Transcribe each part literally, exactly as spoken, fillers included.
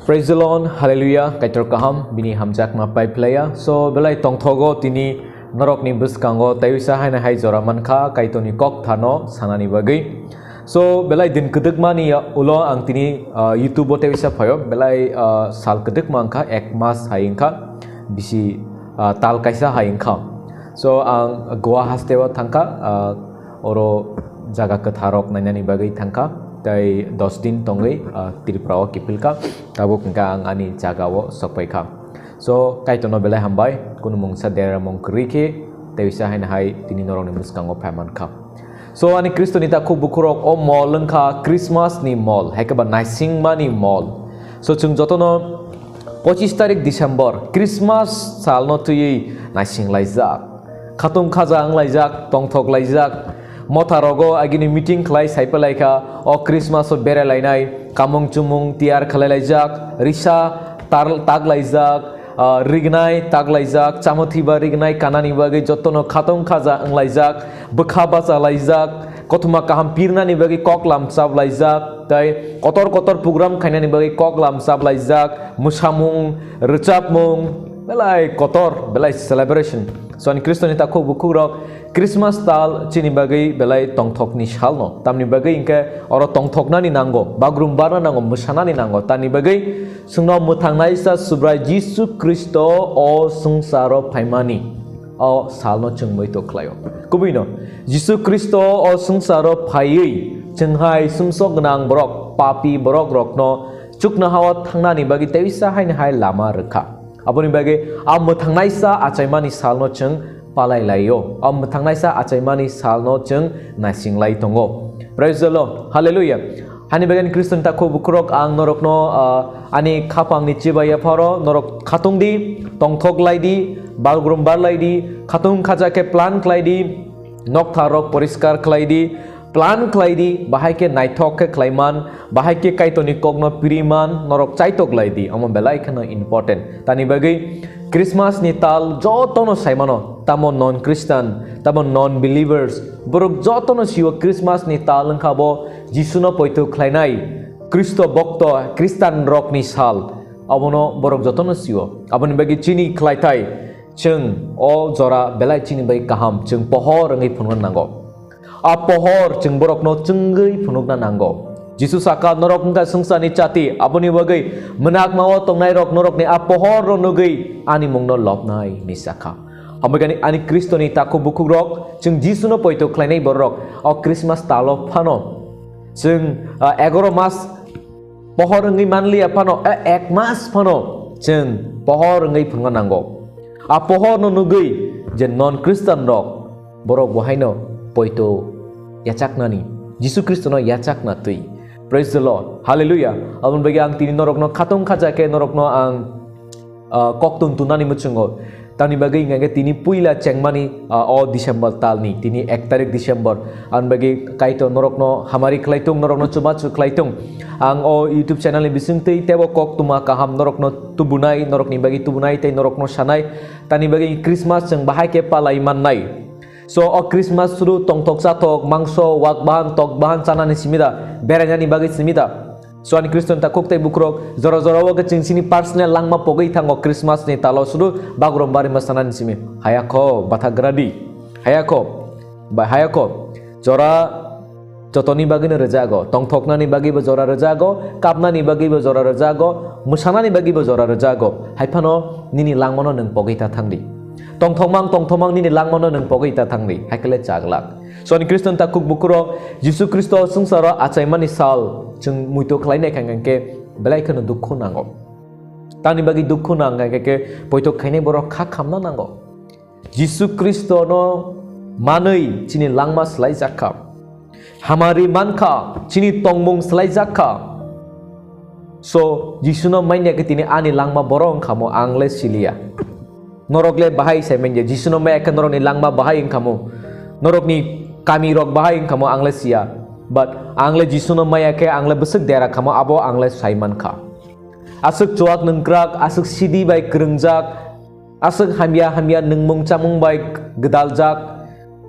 Praise the Lord, hallelujah, Kaitor kaham, bini hamjakma pai phlaiya. So, belai tongthogo tini norokni bwskango tei uisa haino hai jora mankha Kaitorni kok thano sanani bagwi. So, belai din kwdwkmani ulo ang tini, ah, YouTube-o tei uisa phaio, belai, ah, sal kwdwkma wngkha, ek mas hai wngkha, bisi, ah, tal kaisa hai wngkha. So, ang Goa hasteo thangkha, ah, oro jaga kwtharrok nainani bagwi thangkha, tei dos din tongwi, ah, Tripura-o kiphilkha, tabuk hwnkha ang ani jagao sokpaikha. So, Kaitorno belai hambai, kunu mungsa deramung kwrwi khe, tei uisa haino hai tini norokni bwskango phai mankha. So, ani Khristoni takhuk bukhurok, o mol wngkha Christmas ni mol, hai khe ba naisingmani mol. So, chwng jotono pochis tarik December, Christmas salno twiwi naising laijak. Khatung khaja wng laijak, tongthok laijak. Motha rogo agini meeting khlai sai palaikha, o Christmas o berai lainai, kamung chumung tiyar khlai laijak, risa tar-, tak laijak, ah, rignai tak laijak, chamothiba rignai kanani bagwi jotono khatung khaja wng laijak, bwkha bacha laijak, kothoma kaham pirnani bagwi kok lamchap laijak, tei kotor kotor program khainani bagwi kok lamchap laijak, mwsamung, rwchapmung, belai kotor, belai celebration. So, ani Khristoni takhuk bukhukrok, Christmas tal chini bagwi belai tongthokni salno. Tamni bagwi hinkhe oro tongthoknani nango, bagrum barna nango, mwsanani nango. Tamni bagwi chwngno mwthangnaisa Subrai Jisu Khristo o swngcharo phaimani o salno chwng muitu khlaio. Kubuino, Jisu Khristo o swngcharo phaiwi chwng hai sumsok gwnang borok, papi borok rokno chuknohao thangnani bagwi teisa haino hai lama rwkha. Aboni bagwi a mwthangnaisa achaimani salno chwng palai laio. A mwthangnaisa achaimani salno chwng naising lai tongo. Praise the Lord. Hallelujah. Hani bagwi Khristoni takhuk bukhurok, ang norokno, ah, ani khapangni chibai yapharo norok khatung di, tongthok lai di, bagrum bar lai di, khatung khaja khe plan khlai di, nokthar rok poriskar khlai di, plan khlai di, bahai khe naithok khe khlai man, bahai khe Kaitorni kokno piri man, norok chaitok lai di, omo belai kheno important. Tani bagwi Christmas ni tal jotono saimano, tamo non Christian, tamo non believers, borok jotono sio Christmas ni tal wngkha bo Jisuno poito khlainai, Khristo bokto, Khristan rokni sal, abono borok jotono sio. Aboni bagwi chini khlaithai, chwng o jora belai chini bai kaham, chwng pohor wngwi phunukna nango. A pohor chwng borokno chwngwi phunukna nango. Jisu saka, "Norok wngkha swngcharni chati, aboni bagwi mwnakmao tongnairok norokni a pohorno nugwi ani mungno lobnai," hinwi sakha. Hambai gani ani Khristoni takhuk bukhukrok, chwng Jisuno poito khlainai bororok o Christmas talo phano. Chwng, ah, egaro mas pohor wngwi manliya phano, e, ek mas phano chwng pohor wngwi phunukna nango. A pohorno nugwi je non Khristan rok, borok bo haino poito yachaknani, Jisu Khristono yachakna twi. Praise the Lord. Hallelujah. Aboni bagwi ang tini norokno khatung khaja khe norokno ang, ah, koktun tunani muchungo. Tamni bagwi hingkha khe tini puila chengmani, ah, o December talni, tini ek tarik December. Ang bagwi Kaitor norokno hamari khlaitung, norokno chubachu khlaitung. Ang o YouTube channel ni bisingtwi teibo koktwma kaham norokno tubunai, norokni bagwi tubunai tei norokno sanai. Tamni bagwi Christmas chwng bahai khe palai mannai. So, o Christmas suru tongthok chathok, mangso, wak bahan, tok bahan chanani simi da, berainani bagwi simi da. So, ani Khriston takhuk tei bukrok, jora jora o khe chwng chini personal langma pogwi thango Christmas ni talo suru bagrum bari ma sanani simi. Haya kho, bathagra di. Haya kho, ba haya kho. Jora jotoni bagwino rwjago, tongthoknani bagwibo jora rwjago, kapnani bagwibo jora rwjago, mwsanani bagwibo jora rwjago. Hai phano nini langmano nwng pogwi ta thangdi. Tongthokmang, tongthokmang nini langmano nwng pogwi ta thangdi. Hai khe le chaglak. So, ani Khriston takhuk bukurok, Jisu Khristo swngcharo achaimani sal chwng muitu khlainai kha hwnkhe belai kheno dukhu nango. Tamni bagwi dukhu nang kha hwnkhe poito khainai borok kha khamna nango. Jisu Khristono manwi chini langma swlaijak kha. Hamari man kha, chini tongmung swlaijak kha. So, Jisuno manya khe tini ani langma boro wngkhamo ang le siliya. Norok le bahai sai manya, Jisuno maya khe norokni langma bahai wngkhamo, norokni kami rok bahai wngkhamo ang le siya. But ang le Jisuno maya khe ang le bwswk dera khamo abo ang le sai man kha. Aswk chuak nungkrak, aswk sidi bai kwrwngjak, aswk hamya hamya nungmung chamung bai gwdaljak,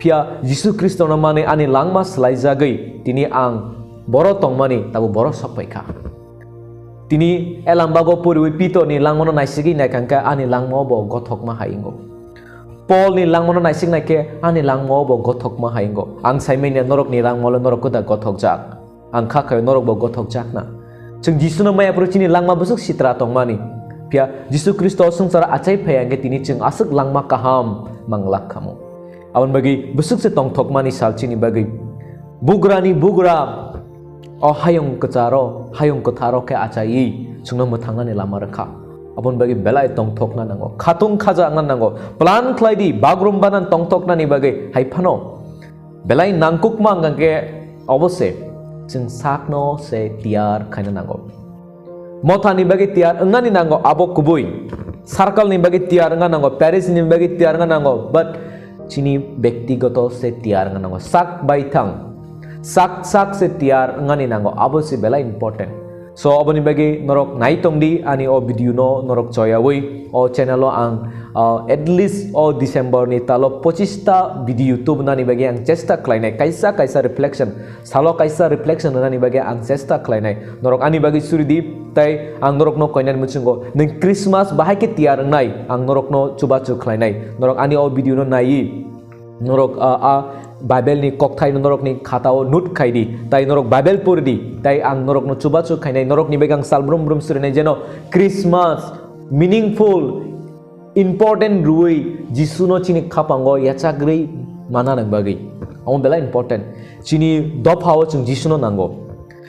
phiya Jisu Khristono manwi ani langma swlaijagwi tini ang boro tongmani tabuk boro sokpai kha. Tini Elambago poriwi Pitorni langmano naisigwi naikha khe ani langmao bo gothokma hai wngo. Polni langmano naisik naikhe ani langmao bo gothokma hai wngo. Ang saimanya norokni langmao le norok kwda gothokjak. Ang kha khaio norok bo gothokjakna. Chwng Jisuno maya phuru chini langma bwswk sitra tongmani. Phiya Jisu Khristo swngcharo achai phai hwnkhe tini chwng aswk langma kaham manglak khamu. Aboni bagwi bwswk se tongthokmani sal chini bagwi. Bugrani bugra o hayung kwcharo, hayung kwtharo khe achaiwi chwngno mwthangnani lama rwkha. Aboni bagwi belai tongthokna nango, khatung khajakna nango, plan khlai di, bagrum banan tongthoknani bagwi hai phano belai nangkukma hwnkha khe obo se chwng sakno se tiyar khaina nango. Mothani bagwi tiyar wngnani nango, abo kubui. Circle ni bagwi tiyar wngna nango, parish ni bagwi tiyar wngna nango, but chini bektigoto se tiyar wngna nango. Sak bai thang, sak sak se tiyar wngnani nango, abo se belai important. So aboni bagwi norok nai tongdi ani o video no, norok choyawi o channel o ang, uh, at least o December ni talo pochista video tubunani bagwi ang chesta khlainai, kaisa kaisa reflection, salo kaisa reflection rwnani bagwi ang chesta khlainai. Norok ani bagwi suri di, tai ang norokno koinani muchungo, nwng Christmas bahai khe tiyar wngnai, ang norokno chubachu khlainai. Norok ani o video no naiwi norok, ah, ah, Bible ni kokthai no norokni khatao note khai di, tai norok Bible pori di, tai ang norokno chubachu khainai, norokni bagwi ang sal brum brum surinai, jeno Christmas meaningful, important rwui Jisuno chini khapango yachagwi manna nang bagwi. Omo belai important. Chini dophao chwng Jisuno nango.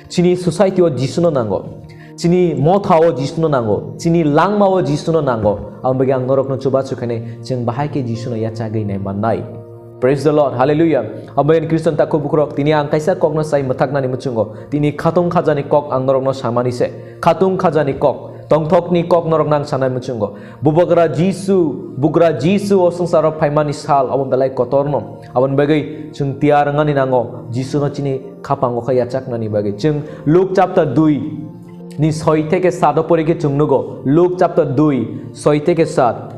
Chini society o Jisuno nango. Chini mothao Jisuno nango. Chini langmao Jisuno nango. Aboni bagwi ang norokno chubachu khainai, chwng bahai khe Jisuno yachagwi nai mannai. Praise the Lord. Hallelujah. Aboni bagwi Christian takhuk bukhurok, tini ang kaisa kokno sai mwthaknani muchungo. Tini khatung khajani kok ang norokno samani se. Khatung khajani kok, tongthokni kok norokno ang sanai muchungo. Bubagra Jisu, bugra Jisu o swngcharo phaimani sal, obo belai kotorno. Aboni bagwi chwng tiyar wngnani nango, Jisuno chini khapango khe yachaknani bagwi. Chwng Luke chapter dui ni soi theke sat o pori khe chwng nugo. Luke chapter dui, soi theke sat.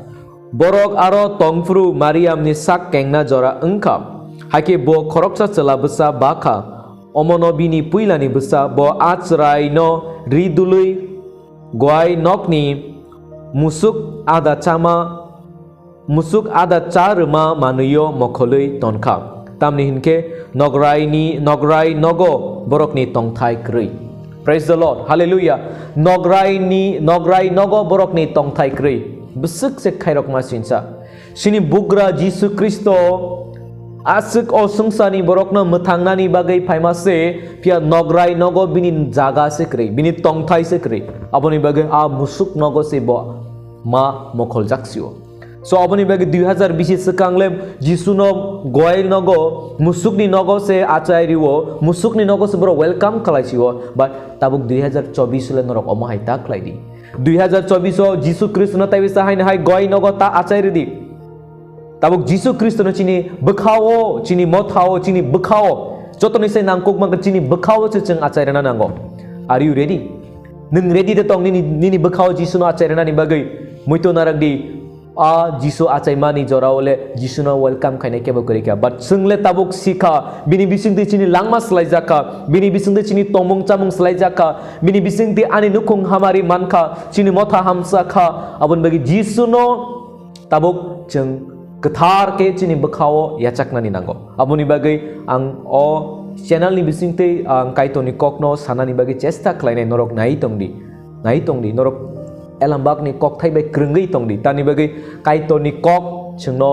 Borok aro tongphuru Mariamni sak kengna jora wngkha. Hakhe bo khoroksa chwla bwsa bakha. Omono bini puilani bwsa bo a chwraino ri dului gwai nokni musuk ada chama, musuk ada cha rwma manwio mokholwi tonkha. Tamni hinkhe nograini, nograi nogo borokni tongthai kwrwi. Praise the Lord. Hallelujah. Nograini, nograi nogo borokni tongthai kwrwi. Bwswk se khairokma sinsa. Chini bugra Jisu Khristo aswk o swngcharni borokno mwthangnani bagwi phaima se, phiya nograi nogo bini jaga se kwrwi, bini tongthai se kwrwi. Aboni bagwi a musuk nogo se bo ma mokholjak sio. So aboni bagwi dui hazar bisi swkang le Jisuno gwai nogo, musukni nogo se achai rio, musukni nogo se borok welcome khlai sio, but tabuk dui hazar chobis le norok omo hai ta khlai di. Dui hazar chobis o Jisu Khristono taiwi sa haino hai gwai nogo ta achai ridi. Tabuk Jisu Khristono chini bwkhao, chini mothao, chini bwkhao, jotoni se nangkukma khe chini bwkhao se chwng achai rwna nango. Are you ready? Nwng ready de tong nini, nini bwkhao Jisuno achai rwnani bagwi? Muitu narak di, a Jisu achaimani jorao le Jisuno welcome khainai kebo kwrwi kha. But chwng le tabuk sikha, bini bisingtwi chini langma swlaijakha, bini bisingtwi chini tongmung chamung swlaijakha, bini bisingtwi ani nukhung hamari mankha, chini motha hamsa kha, aboni bagwi Jisuno tabuk chwng kwthar khe chini bwkhao yachaknani nango. Aboni bagwi ang o channel ni bisingtwi ang Kaitorni kokno sanani bagwi chesta khlainai, norok nai tongdi. Nai tongdi, norok elambakni kokthai bai kwrwngwi tongdi. Tamni bagwi Kaitorni kok chwngno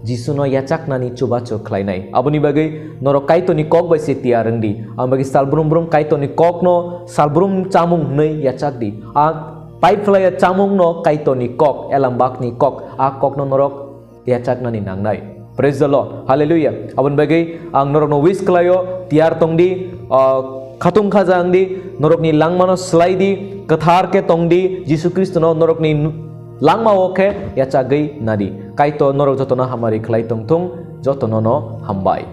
Jisuno yachaknani chubachu khlainai. Aboni bagwi norok Kaitorni kok bai se tiyar wngdi. Aboni bagwi salbrum brum Kaitorni kokno salbrum chamung hwnwi yachakdi. A paiphlaiya chamungno Kaitorni kok, elambakni kok, a kokno norok yachaknani nangnai. Praise the Lord. Hallelujah. Aboni bagwi ang norokno wish khlaio, tiyar tongdi, ah, khatung khaja wngdi, norokni langmano swlaidi, kwthar khe tongdi, Jisu Khristono norokni langmao khe yachagwi nadi. Kaitor norok jotono hamari khlai tongthung, jotono no hambai.